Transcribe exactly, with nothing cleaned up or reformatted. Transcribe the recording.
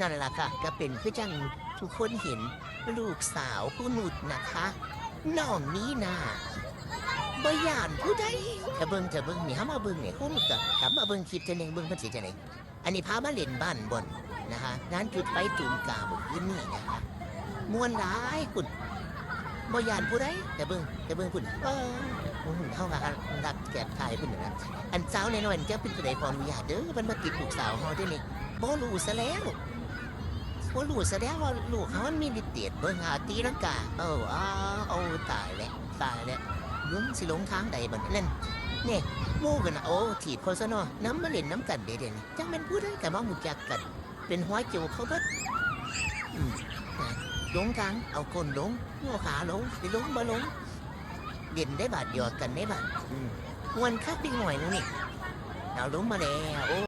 นั่นล่ะค่ะ ก็เป็นคือจั่งทุกคนเห็นลูกสาวผู้นุชนะคะ น้องมีนา บ่ย่านผู้ใด ถ้าเบิ่ง ถ้าเบิ่งนี่ เฮามาเบิ่งนี่ คุณก็กลับมาเบิ่งคลิปเทื่อหนึ่ง เบิ่งเพิ่นสิจั่งใด อันนี้พามาเล่นบ้านบอลนะคะ งานจุดไฟตูมกามื้อคืนนี้นะคะ ม่วนหลายคุณ บ่ย่านผู้ใด แต่เบิ่ง แต่เบิ่งคุณ เออ อืม เฮาก็รับแขกถ่ายคุณนะ อันสาวน้อยๆ จะเป็นผู้ใดขออนุญาตเด้อ มันมาติดลูกสาวเฮาเด้อนี่ บ่รู้ซะแล้ว บ่รู้ซะแล้วว่าลูกเฮามันมีฤทธิ์เดช เบิ่งหาตีลังกา เออ อ้า โอ้ ตายแล้ว ตายแล้ว มึงสิหลงทางใดบัดนี้ นั่น นี่ หมู่กันน่ะ โอ้ ถีบเขาซะเนาะ นำมาเล่นนำกันเด้เดี๋ยวนี้ จักแม่นผู้ใดก็มารู้จักกัน เป็นหัวโจกเขาเบิด อืม นะ หลงทาง เอาก้นลง เอาขาลง สิลงบ่ลง เล่นได้บาดหยอกกันได้บาด อืม ม่วนคักเด็กน้อยหมู่นี่ เอาลงมาแล้ว โอ้